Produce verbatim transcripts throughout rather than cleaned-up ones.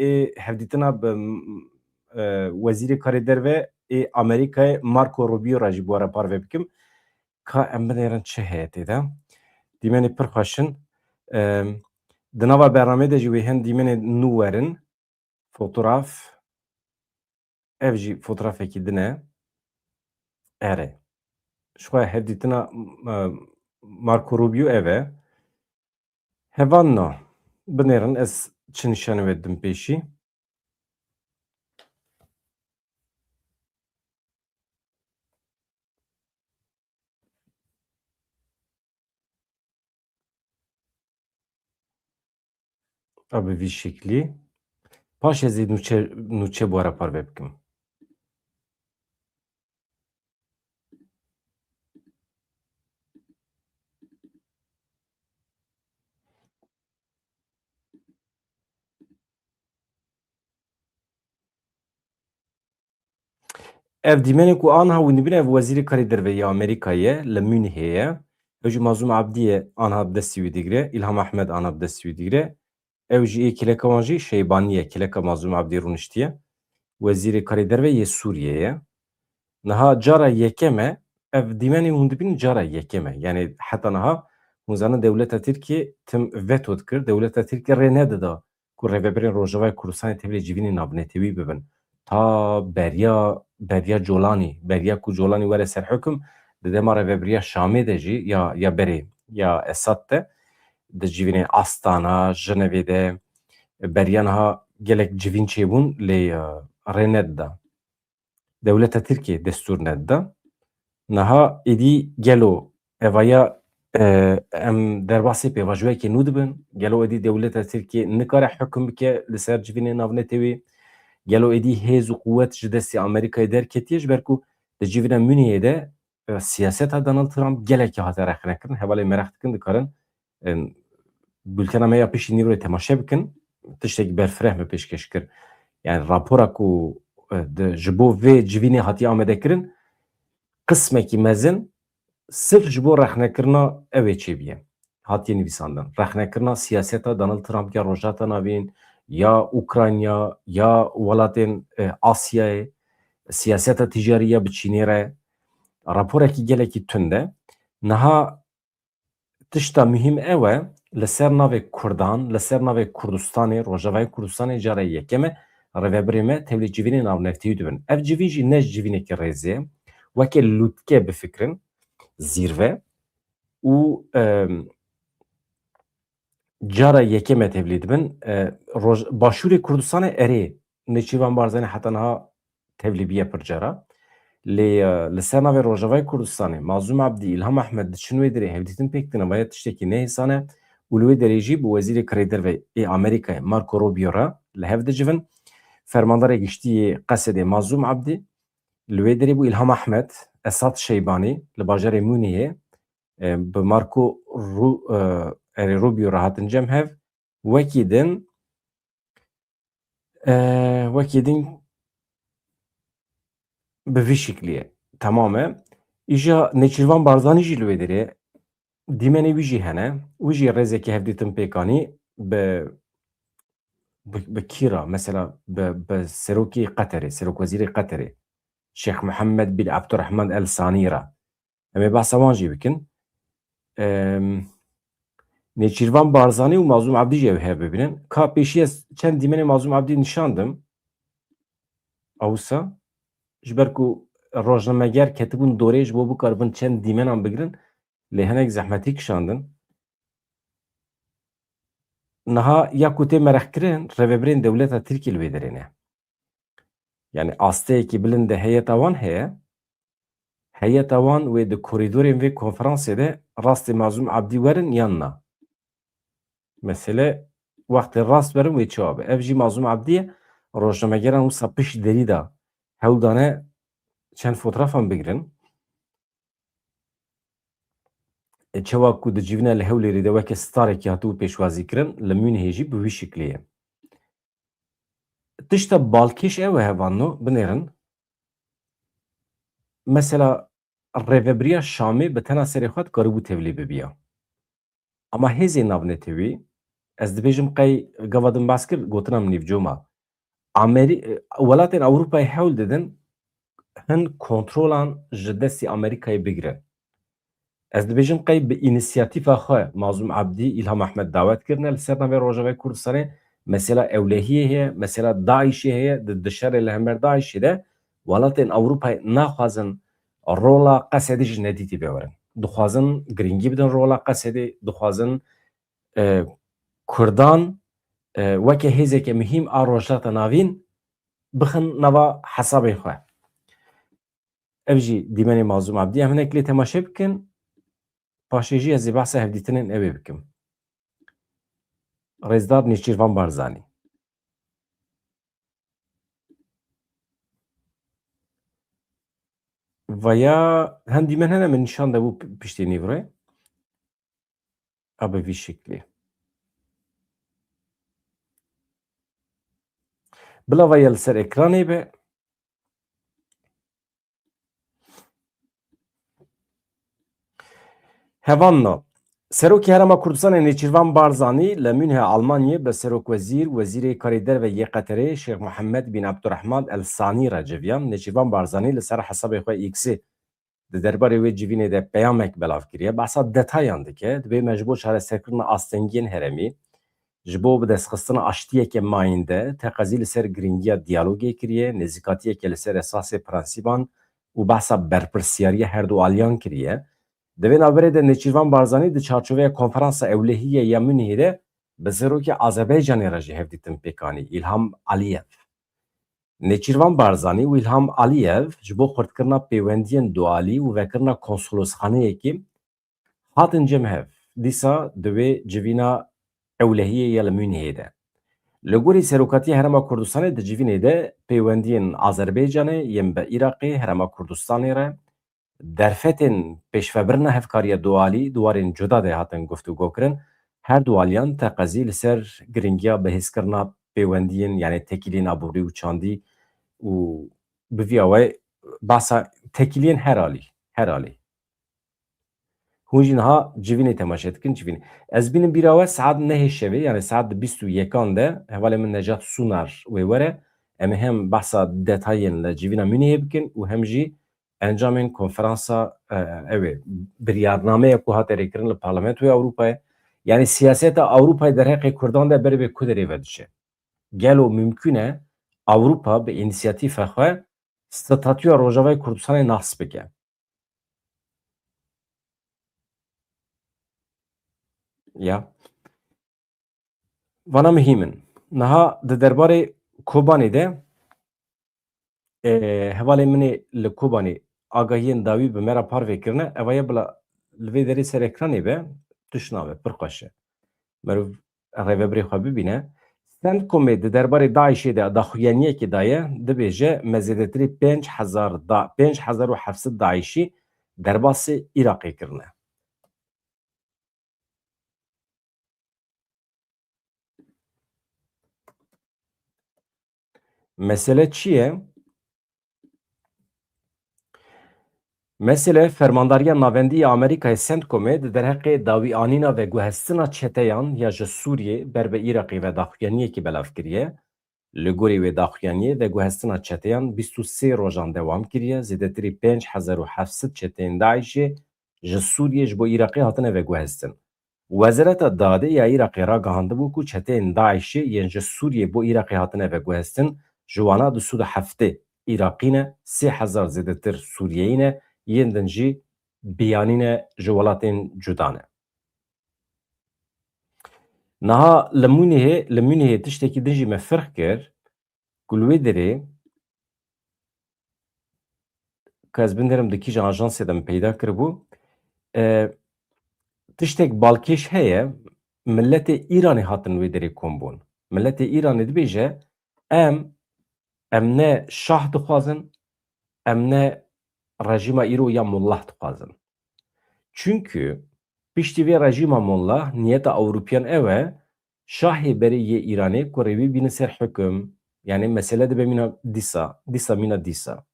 ê hevdîtina bi, e, Wezîrê Karê Derve ê Amerîkayê Marco Rubio re jî bi we re parve bikim. Ka em binêrin çi heye tê de. Dîmenê pir xweş in. E, di nava bernameyê de jî wê hin dîmenê nû werin. Fotograf. Ev jî fotografekî din e. Erê. Ji xwe hevdîtina, e, Marco Rubio ev e. Hevalno, binêrin ez çi nîşanê we didim pêşî. A bi vî şeklî. Paşê ez ê nûçe, nûçe bi we re parve bikim. Ev dîmenê ku aniha hûn dibînin, ev Wezîrê Karê Derve yê Amerîkayê ye, li Munîhê ye. Ew jî Mazlûm Abdî ye, aniha bi destî wî digire. Îlham Ehmed aniha bi destî wî digire. Ew jî ê kêleka wan jî Şeybanî ye, kêleka Mazlûm Abdî rûniştiye. Wezîrê Karê Derve yê Sûriyê ye. Niha cara yekem e, ev dîmenê hûn dibînin cara yekem e. Yanî heta niha hûn zanin dewleta Tirkiyê tim veto dikir, dewleta Tirkiyê rê nedida ku rêvebirên Rojavayê Kurdistanê tevlî civînê navnetewî bibin. Ta beriya, beriya Colanî, beriya ku Colanî were ser hukum, di dema rêvebiriya Şamê de jî ya, ya berê, ya Esad de, di civînê Astana, Jinevê de, beriya niha gelek civîn çêbûn, lê, e, rê nedida. Dewleta Tirkiyê destûr nedida. Niha êdî gelo evaya, e, em derbasê pêvajoyekê nû dibin? Gelo êdî dewleta Tirkiyê nikare hukum bike li ser civînê navnetewî? Gelo êdî hêz û quwet ji destê Amerîkayê derketiye? Ji ber ku di civîna Munîhê de, e, siyaseta Donald Trump gelekî hate rexnekirin. Hevalê meraq dikin dikarin, em, bultena me ya piştî nîvroyê temaşe bikin, tiştekî berfireh me pêşkeş kir. Yani rapora ku, e, di, ji bo vê civînê hatiye amadekirin, qismekî mezin sirf ji bo rexnekirina ew ê çêbûye. Hatiye nivîsandin. Rexnekirina siyaseta Donald Trump ya Rojhilata Navîn, ya Ukrayna, ya welatên, e, Asyayê, siyaseta ticarî ya bi Çînê re, raporekî gelekî tund e. Niha tişta muhîm ew e, li ser navê Kurdan, li ser navê Kurdistanê, Rojavayê Kurdistanê cara yekem e, rêvebirê me tevlî civînê navnetewî dibin. Ev civîn jî ne ji civînekî rêzê ye, weke lûtke bifikirin, zîrve û, em, cara yekem e tevlî dibin. E, Roj-, Başûrê Kurdistanê erê, Nêçîrvan Barzanî heta niha tevlî bûye pir cara. Lê, e, li ser navê Rojavayê Kurdistanê, Mazlûm Abdî, Îlham Ehmed diçin wê derê hevdîtin pêk didin, vaya tiştekî ne hêsan e û li wê derê jî bi Wezîrê Karê Derve ê Amerîkayê Marco Rubio re li hev dicivin. Fermandarê Giştî yê Qesedê Mazlûm Abdî, li wê derê bû Îlham Ehmed, Esad Şeybanî li bajarê Munîhê, e, bi Marco Ru-, e, erê Rubio re hatin cem hev. Wekî din, e, wekî din bi vî şiklî ye. Temam e. Îja Nêçîrvan Barzanî jî li wê derê, dîmenê wî jî hene. Wî jî rêzekî hevdîtin pêk anî bi, bi, bi kî re? Mesela bi, bi serokê Qeterê, serokwezîrê Qeterê, Şêx Muhammed bin Abdurrahman El Sanî re. Em ê behsa wan jî bikin. Em, Nêçîrvan Barzanî û Mazlûm Abdî jî ew hev bibînin. Ka pêşî ez çend dîmenê Mazlûm Abdî nîşandim. Awsa, ji ber ku rojnameger ketibûn dorê ji bo bikaribin çend dîmenan bigirin, lê hinek zehmetî kişandin. Niha ya ku tê merexkirin, rêvebirên dewleta Tirkiyê li wê derê ne. Yani asteyekî bilind de heyeta wan heye. Heyeta wan wê di korîdorên vê konferansê de rastê Mazlûm Abdî werin yan na? Mesele wextê rast werin wê çawa be? Ev jî Mazlûm Abdî ye. Rojnamegeran wisa pişt derî de hewl dane çend fotografan bigirin. E, çawa ku di civîna li Hewlêrê de weke starekî hatibû pêşwazîkirin, li Mûnihê jî bi wî şiklê ye. Tişta balkêş ew e, hevalno, binêrin. Mesela rêvebiriya Şamê bi tena serê xwe dikaribû tevlî bibiya. Ama hêzên navnetewî, ez dibêjim qey gava din behs kir, gotina min nîvco ma. Ameri-, welatên Ewropayê hewl didin hin kontrolan ji destî Amerîkayê bigirin. Ez dibêjim qey bi înisiyatîfa xwe Mazlûm Ebdî, Îlham Ehmed dawet kirine li ser navê Rojavayê Kurdistanê, mesela ewlehiyê heye, mesela DAIŞê heye, di, di şerê li hember DAIŞê de welatên Ewropayê naxwazin rola Qesedê ji nedîtî vewerin. Dixwazin girîngî bidin rola Qesedê, dixwazin, e, Kurdan, e, weke hêzeke muhîm a Rojhilata Navîn bixin nava hesabê xwe. Ev jî dîmenê Mazlûm Ebdî. Em hinek lê temaşe bikin. Paşê jî ez ê behsa hevdîtinên ew ê bikim. Rêzdar Nêçîrvan Barzanî. Vaya hem dîmen hene min nîşan de bû p-, piştî nîvre. A bi vî şeklî. Bila vaya li ser ekranê be. Hevanna. Serokê Herêma Kurdistanê Nêçîrvan Barzanî li Münhê Almanyê bi serokwezîr, wezîrê karê derve yê Qeterê Şêx Muhammed bin Abdurrahman El Sanî re civiyan. Nêçîrvan Barzanî li ser hesabê xwe X'ê di derbarê wê civînê de peyamek belav kiriye. Behsa detayan dike. Dibê me ji bo çareserkirina astengiyên herêmî, ji bo bidestxistina aştiyeke mayînde, teqezî li ser girîngiya diyalogê kiriye, nêzîkatiyeke li ser esasê prensîban û behsa berpirsiyariya her du aliyan kiriye. Di vê navberê de Nêçîrvan Barzanî di çarçoveya Konferansa Ewlehiyê ya Munihê de bi serokê Azerbaycanê re jî hevdîtin pêk anî, Îlham Aliyev. Nêçîrvan Barzanî û Îlham Aliyev ji bo xurtkirina pêwendiyên dualî û vekirina konsolosxaneyekê hatin cem hev, dîsa di wê civîna ewlehiyê ya li Munihê de. Li gorî Serokatiya Herêma Kurdistanê di civînê de pêwendiyên Azerbaycanê yên bi Iraqê, Herêma Kurdistanê re, derfetên pêşvebirina hevkariya dualî di warên cuda de hatin guftûgokirin. Her du aliyan teqezî li ser girîngiya bihêzkirina pêwendiyên, yanî tekîliyên aborî û çandî û bi vî awayî behsa tekîliyên her alî, her alî. Hûn jî niha civînê temaşe dikin, civînê. Ez bînim bîra we saet nehê şevê, yanî saet di bîst û yekan de hevalê min Necat Sunar wê were. Em ê hem behsa detayên li civîna Munihê bikin û hem jî encamên konferansa, e, ew ê, biryarnameya ku hate rêkirin li Parlamentoya Ewropayê. Yanî siyaseta Ewropayê derheqê Kurdan de berê vê ku derê ve diçe? Gelo mimkûn e Ewropa bi înîsiyatîfa xwe statûya Rojavayê Kurdistanê nas bike? Ya. Vana muhîm in. Niha di derbarê Kobanê de, e, hevalê min ê li Kobanê agahiyên dawî bi me re parve kirine. Ev aye bila li vê derê ser ekranê be, tişt nabe, pir xweş e. Meriv rêvebirê xwe bibîne. Centcomê di derbarê DAIŞê de daxuyaniyekê daye, dibêje me zêdetirî pênc hezar da-, pênc hezar û heft sed DAIŞî derbasê Iraqê kirine. Mesele çi ye? Mesele, Fermandariya Navendî ya Amerîkayê, CENTCOMê, di derheqê dawîanîna veguhestina çeteyan ya ji Sûriyê ber bi Iraqê ve daxuyaniyekê belav kiriye. Li gorî wê daxuyaniyê, veguhestina çeteyan bîst û sê rojan dewam kiriye, zêdetirî pênc hezar û heft sed çeteyên DAIŞê ji Sûriyê ji bo Iraqê hatine veguhestin. Wezareta Dadê ya Iraqê ragihandibû ku çeteyên DAIŞê yên ji Sûriyê bo Iraqê hatine veguhestin, ji wana du sed û heftê Iraqî ne, sê hezar zêdetir Sûriyeyî ne, yên din jî biyanî ne, ji welatên cuda ne. Niha li Munihê, li Munihê tiştekî din jî me ferq kir ku li wê derê, ka ez binêrim di kîjan ajansê de min peyda kiribû. E, tiştek balkêş heye, miletê Îranê hatin wê derê kom bûn. Miletê Îranê dibêje, em, em ne şah dixwazin, em ne rejîma îro ya mullah dixwazin. Çunku piştî vê rejîma mullah niyeta Ewropiyan ew e, şahê berê yê Îranê ku rêwî bînin ser hukum, yanî mesele dibe mîna dîsa, dîsa mîna dîsa.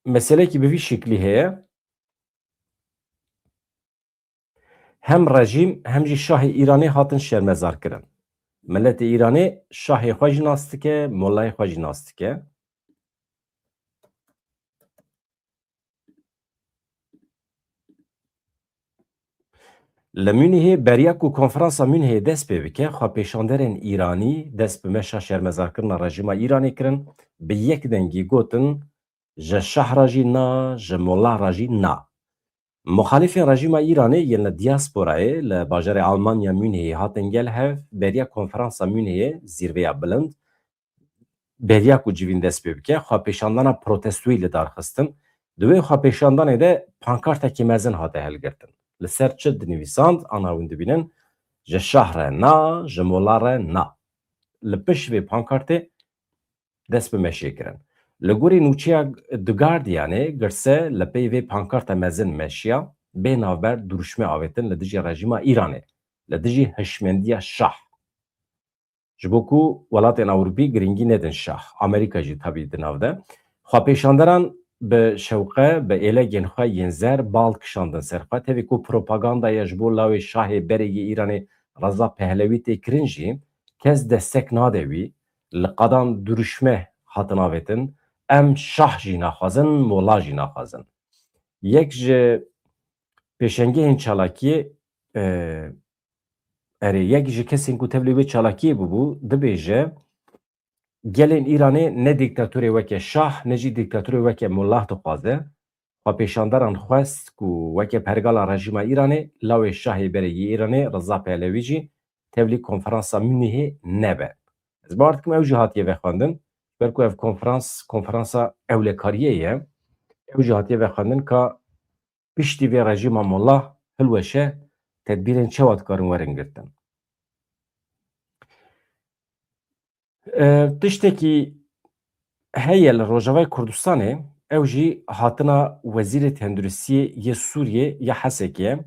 Meselekî bi vî şeklî heye. Hem rejîm hem jî şahê Îranê hatin şermezarkirin. Miletê Îranê şahê xwe jî nas dike, molayê xwe jî nas dike. Li Münihê beriya ku konferansa Münihê dest pê bike, xwepêşanderên Îranî dest bi meşa şermezarkirina rejîma Îranê kirin, bi yek dengî gotin, ji şah re jî na, ji mola re jî na. Muxalifên rejîma Îranê yên li diyasporayê li bajarê Almanya Münihê hatin gel hev, beriya konferansa Münihê, zîrveya bilind, beriya ku civîn dest pê bike, xwepêşandana protestoyî li dar xistin. Di wê xwepêşandanê de pankartekî mezin hate hilgirtin. Li ser çi dinivîsand, ana hûn dibînin, ji şah re na, ji mola re na. Li pişt vê pankartê dest bi meşê kirin. Li gorî nûçeya The Guardianê, girse li pey vê pankarta mezin meşiya bê navber duruşme avêtin li dijî rejîma Îranê, li dijî hişmendiya şah. Ji bo ku welatên Ewropî girîngî nedin şah. Amerîka jî tabî di nav de. Xwepêşanderan bi şewqe, bi êlegên xwe yên zer bal kişandin ser xwe. Tevî ku propagandaya ji bo lawê şahê berê yê Îranê Reza Pehlewî tê kirin jî, kes destek nade wî. Li qadan duruşme hatin avêtin. Em şah jî naxwazin, mola jî naxwazin. Yek ji pêşengehên çalakiyê, e, erê, yek ji kesên ku tevlî wê çalakiyê bûbû, dibêje, gelên Îranê ne dîktatorê weke şah, ne jî dîktatorê weke molah dixwaze. Xwepêşanderan xwest ku weke pergala rejîma Îranê, lawê şahê berê yê Îranê Reza Pehlewî jî tevlî konferansa Münihê nebe. Ez bawer dikim ew jî hatiye vexwendin. Ji ber ku ev konferans, konferansa ewlekariyê ye. Ew jî hatiye vexwendin ka piştî vê rejîma molah hilweşe tedbîrên çawa dikarin werin girtin. E, tiştekî heye li Rojavayê Kurdistanê, ew jî hatina Wezîrê Tenduristiyê yê Sûriyê ya Hesekê ye.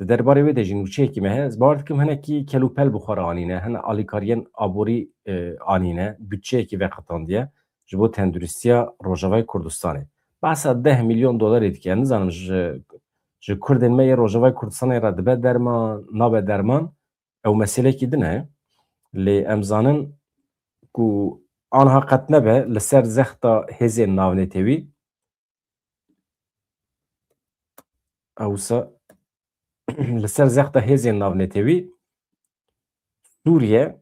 Di derbarê wê de jî nûçeyekî me heye. Ez bawer dikim hinekî kelûpel bi xwe re anîne, hin alîkariyên aborî, e, anîne, budçeyekî veqetandiye ji bo tenduristiya Rojavayê Kurdistanê. Behsa deh milyon dolarê dike. Nizanim ji, ji Kurdên me yê Rojavayê Kurdistanê re dibe derman, nabe derman, ew meselekî din e. Lê em zanin ku anha qet nebe li ser zexta hêzên navnetewî, ewsa li ser zexta hêzên navnetewî Sûriye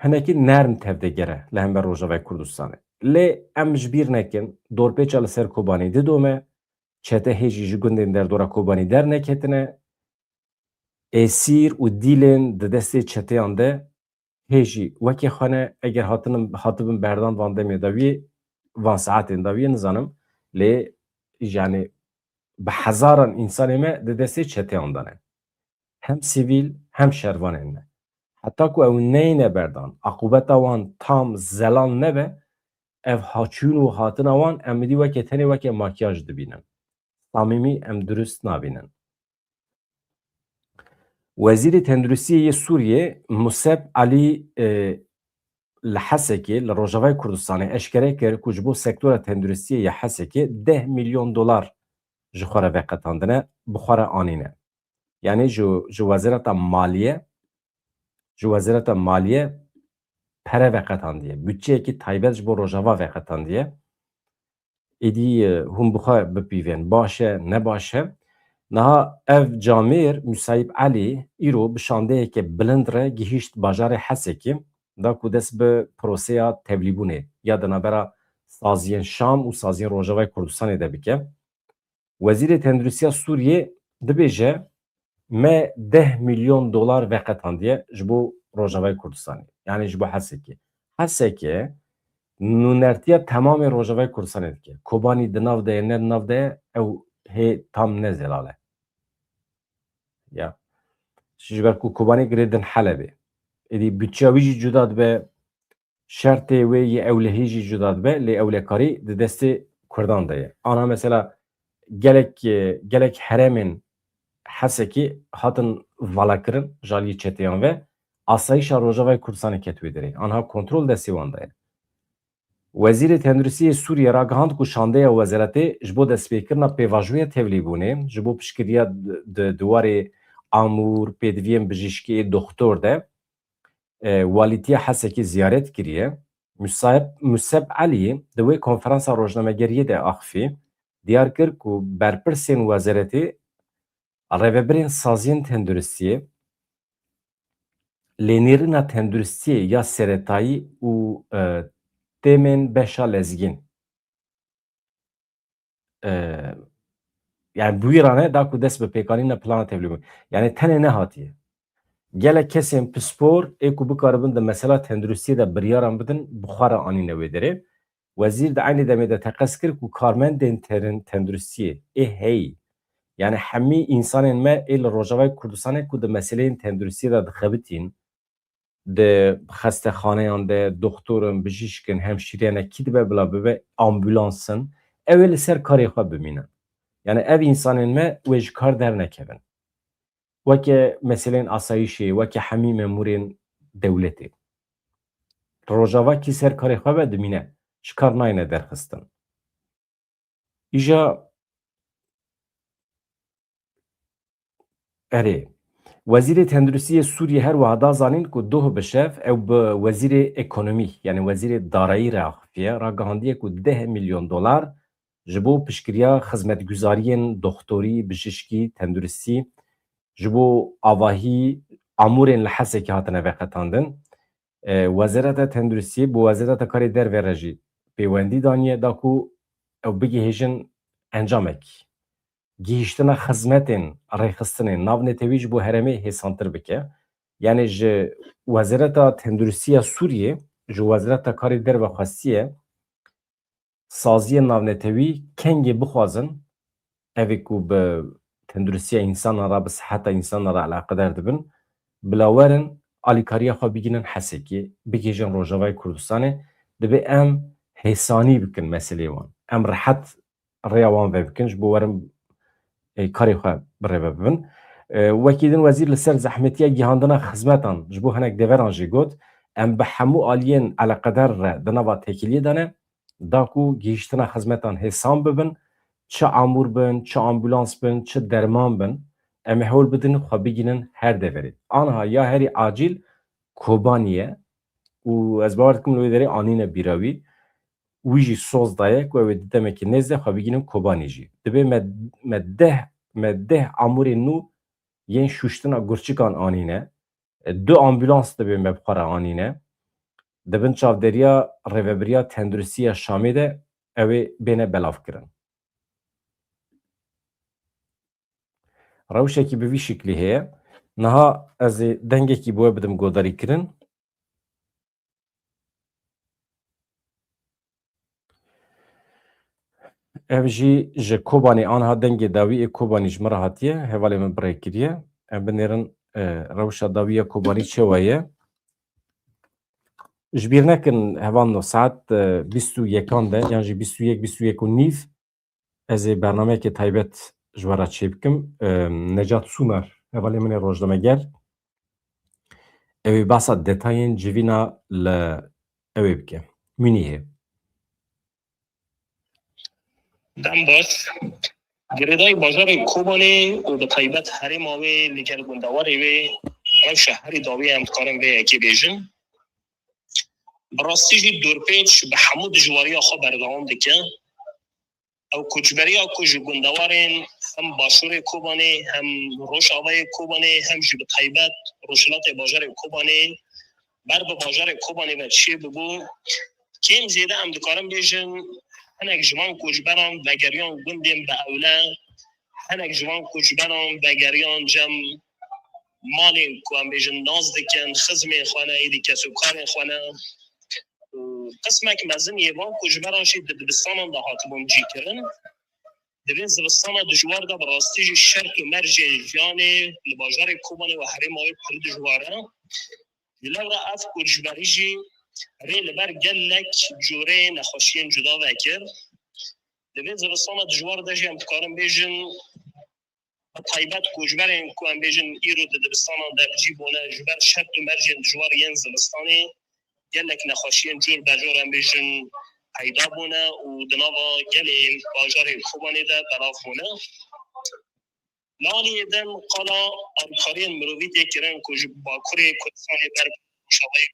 hinekî nerm tevdigere li hember Rojavayê Kurdistanê. Lê em ji bîr nekin, dorpêça li ser Kobanî didome, çete hêjî ji gundên derdora Kobanî derneketine, êsîr û dîlên di destê çeteyan de hê jî wekî xwe ne, eger hatin, hatibin berdan van demê dawiyê, van saetên dawiyê, nizanim, lê, yani, bi hezaran însanê me di destê çeteyan de ne. Hem sivîl, hem şervanên me. Heta ku ew neyne berdan, aqûbeta wan tam zelal nebe, ev haçûn û hatina wan em êdî weke tenê weke makyaj dibînin. Samîmî em durust nabînin. Wezîrê Tenduristiyê yê Sûriyê Museb Alî, e, li Hesekê, li Rojavayê Kurdistanê eşkere kir ku ji bo sektora tenduristiyê ya Hesekê deh milyon dolar ji xwe re veqetandine, bi xwe re anîne. Yanî ji, ji Wezareta Maliye, ji Wezareta Maliye pere veqetandiye. Budçeyekî taybet ji bo Rojava veqetandiye. Êdî, e, hûn bi xwe bipîvên. Baş e, ne baş e? Niha ev camêr Musayîb Elî îro bi şandeyeke bilind re gihîşt bajarê Hesekê, da ku dest bi proseya tevlîbûnê ya di navbera saziyên Şam û saziyên Rojavayê Kurdistanê de bike. Wezîrê Tenduristiya Sûriyê dibêje, me deh milyon dolar veqetandiye ji bo Rojavayê Kurdistanê, yanî ji bo Hesekê. Hesekê nûnertiya temamê Rojavayê Kurdistanê dike. Kobanî di nav de ye, ne di nav de ye, ew hê tam ne zelal e. Ya. Ji ber ku Kobanî girê din Helebê. Êdî budçeya wî jî cuda dibe, şertê wê yê ewlehî jî cuda dibe, lê ewlekarî di destê Kurdan de ye. Ana mesela gelek, e, gelek herêmên Hesekê hatin valakirin ji aliyê çeteyan ve, asayîşa Rojavayê Kurdistanê ket wê derê. Anha kontrol destê wan de ye. Wezîrê Tenduristiyê Sûriyê ragihand ku şandeya wezeretê ji bo destpêkirina pêvajoya tevlîbûnê, ji bo piştgiriya di, di, di warê amûr, pêdiviyên bijîşkî ê doxtor de, e, walîtiya Hesekê ziyaret kiriye. Musab, Museb Elî di wê konferansa rojnamegeriyê de axifî, diyar kir ku berpirsên wezeretê, rêvebirên saziyên tenduristiyê, lênêrîna tenduristiyê ya seretayî û, e, têmên beşa lezgîn, e, yani bi wî re ne da ku dest bi pêkanîna plana tevlî bû. Yani tenê nehatiye. Gelek kesên pispor ê ku bikaribin di mesela tenduristiyê de biryaran bidin, bi xwe re anîne wê derê. Wezîr di eynî demê de teqez kir ku karmendên terin-, tenduristiyê ê heyî, yani hemî însanên me ê li Rojavayê Kurdistanê ku di meseleyên tenduristiyê de dixebitîn, di xestexaneyan de, doxtor in, bijîşk in, hemşîreyane kî dibe bila bibe, ambulans in, ew ê li ser karê xwe bimînin. Yani ev însanên me wê ji kar dernekevin. Weke meseleyên asayîşê, weke hemî memûrên dewletê. Rojava kî ser karê xwe be dimîne, ji kar nayne derxistin. Îja erê. Wezîrê Tenduristiyê Sûriyê her wiha da zanîn ku doh bi şev ew bi wezîrê ekonomî, yani wezîrê darayî re axifiye, ragihandiye ku deh milyon dolar ji bo piştgiriya xizmetguzariyên doxtorî, bijişkî, tenduristî, ji bo avahî amûrên li Hesekê hatine veqetandin. E, Wezareta Tenduristiyê bi Wezareta Karê Derve re jî pêwendî daniye da ku ew bigihêjin encamekî. Gihîştina xizmetên rêxistinê navnetewî ji bo herêmê hêsantir bike. Yani ji Wezareta Tenduristiya Sûriyê, ji Wezareta Karê Derve xwestiye saziyên navnetewî kengê bixwazin, evê ku bi tenduristiya însanan re, bi siheta însanan re eleqedar dibin, bila werin alîkariya xwe bigînin Hesekê, bigihêjin Rojavayê Kurdistanê, divê em hêsanî bikin meseleyê wan. Em rehet rêya wan vebikin, ji bo werin, e, karê xwe birêve bibin. E, wekî din wezîr li ser zehmetiya gihandina xizmetan ji bo hinek deveran jî got, em bi hemû aliyên eleqedar re di nava têkiliyê de ne, da ku gihîştina xizmetan hêsan bibin, çi amûr bin, çi ambulans bin, çi derman bin, em ê hewl bidin xwe bigînin her deverê. Anha ya herî acîl Kobanî ye û ez bawer dikim li wê derê anîne bîra wî. Wî jî soz daye ku ew ê di demekî nêz de xwe bigînin Kobanî jî. Divê me, me deh, me deh amûrên nû yên şûştina gurçikan anîne. E, du ambulans divê me bi xwe re anîne. Di bin çavdêriya Rêvebiriya Tenduristiya Şamê de ew ê bêne belavkirin. Rewşekî bi vî şiklî heye. Niha ez ê dengekî bi we bidim godarîkirin. Ev jî ji Kobanê, anha dengê dawî ê Kobanî ji min re hatiye, hevalê min bi rê kiriye. Em binêrin, e, rewşa dawî ya Kobanî çawa ye. Ji bîr nekin, hevalno, saet, e, bîst û yekan de, yan jî bîst û yek, bîst û yek û nîv, ez ê bernameyekê taybet ji we re çêbikim. E, Necat Sûmer, hevalê min ê rojnameger, ew ê behsa detayên civîna li ewê bike. Mûnîhê. Dem baş. Girêdayî bajarê Kobanê û bi taybet herêma wê li gel gundewarê wê rewşa herî dawî em dikarin vê yekê bêjin. Bi rastî jî dorpêç bi hemû dijwariya xwe berdewam dike. Ew koçberiya ku ji gundewarên hem başûrê Kobanê hem rojavayê Kobanê hem jî bi taybet rojhilatê bajarê Kobanê ber bi bajarê Kobanê ve çêbûbû, kêm zêde em dikarin bêjin hinek ji van koçberan vegeriyan gundên bi ewle, hinek ji van koçberan vegeriyan cem malên ku em bêjin nas dikin, xizmên xwe ne, êdî kes û karên xwe ne. Û qismek mezin yê van koçberan jî di dibistanan de hatibûn cîkirin. Di vê zivistana dijwar de bi rastî jî şert û mercên jiyanê li bajarê Kobanê û herêma wê pir dijwar e. Ji lewra ev koçberî jî rê li ber gelek coreyên nexweşiyên cuda vekir. Di vê zivistana dijwar de jî em dikarin bêjin, bi taybet koçberên ku em bêjin îro di dibistanan de bi cî bûne, ji ber şert û mercên dijwar yên zivistanê gelek nexweşiyên cor be cor em bêjin peyda bûne û di nava gelê bajarê Kobanê de belav bûne. Li aliyê din qala alîkariyên mirovî tê kirin ku ji Bakurê Kurdistanê ber Rojavayê,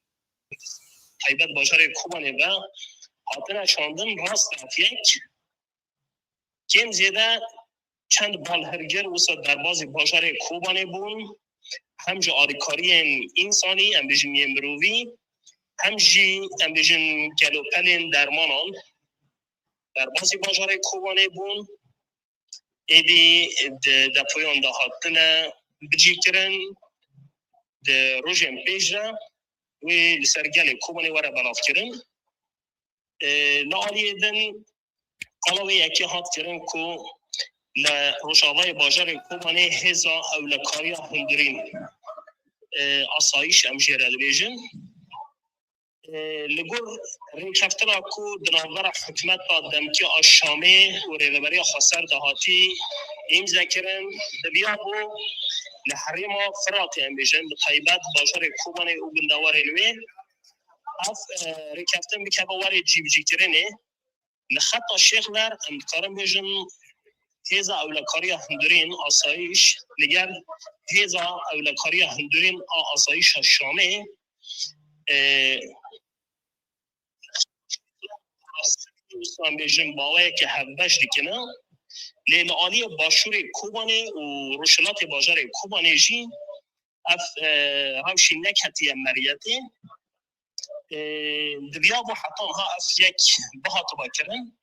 taybet bajarê Kobanê ve hatine şandin, rast e ev yek. Kêm zêde çend balhirgir wisa derbazî bajarê Kobanê bûn, hem ji alîkariyên însanî, em bêjin yên mirovî, hem jî, em bêjin, kelopelên dermanan derbazî bajarê Kobanê bûn. Êdî di depoyan de hatine bicîkirin, di rojên pêş de wê li ser gelê Kobanê were belavkirin. Li aliyê din qala wê yekê hat kirin ku li rojavayê bajarê Kobanê hêza ewlekariya hundirîn, e, asayîş em jê re dibêjin. E, li gor rêkeftina ku di navbera hikûmeta demkî a Şamê û Rêveberiya Xweser de hatî îmze kirin, diviyabû li herêma Firatê, em bêjin, bi taybet bajarê Kobanê û gundewarên wê, ev, e, rêkeftin bikeve warê cîbicîkirinê. Li xeta Şêxler em dikarin bêjin hêza ewlekariya hundirîn asayîş li gel hêza ewlekariya hundirîn a asayîşa Şamê, e, em bêjin baweyeke hevbeş dikine. Lê li aliyê başûrê Kobanê û rojhilatê bajarê Kobanê jî ev, e, rewşî neketiye meriyetê. E, diviyabû heta niha ev yek bihatiba kirin.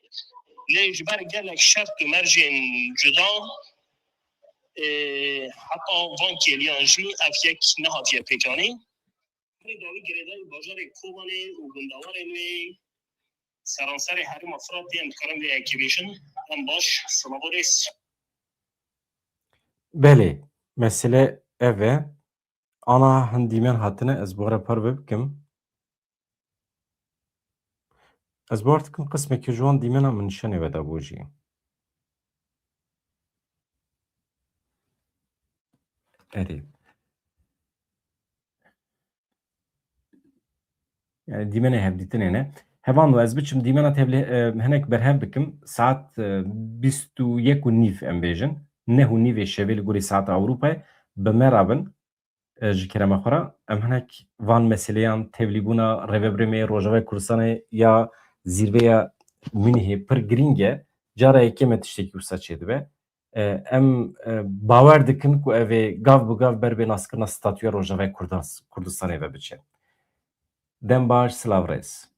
Lê ji ber gelek şert û mercên cuda, e, heta van kêliyan jî ev yek nehatiye pêkanîn. Herî dawî girêdayî bajarê Kobanê û gundewarên wê seranserê herêma Firatê em dikarin vê yekê bêjin. Em baş, silav û rêz. Belê, mesele ev e. Ana hin dîmen hatine, ez bi we re parve bikim. Ez bawer dikim qismekî ji wan dîmena min nîşanê vedabû jî. Erê. Yani dîmenê hevdîtinê ne. Hevalno, ez biçim dîmena tevlî, e, hinek berhev bikim. Saet, e, bîst û yek û nîv em bêjin. Neh û nîvê şevê li gorî saeta Ewropayê bi me re bin. E, ji kerema xwe re em hinek van meseleyan, tevlîbûna rêvebirê me yê Rojavayê Kurdistanê ya zîrveya Munîhê pir girîng e. Cara yekê me tiştekî wisa çêdibe. E, em, e, bawer dikin ku ev ê gav bi gav ber bi naskirina statûya Rojavayê Kurdas-, Kurdistanê ve biçe. Dem baş, silav rêz.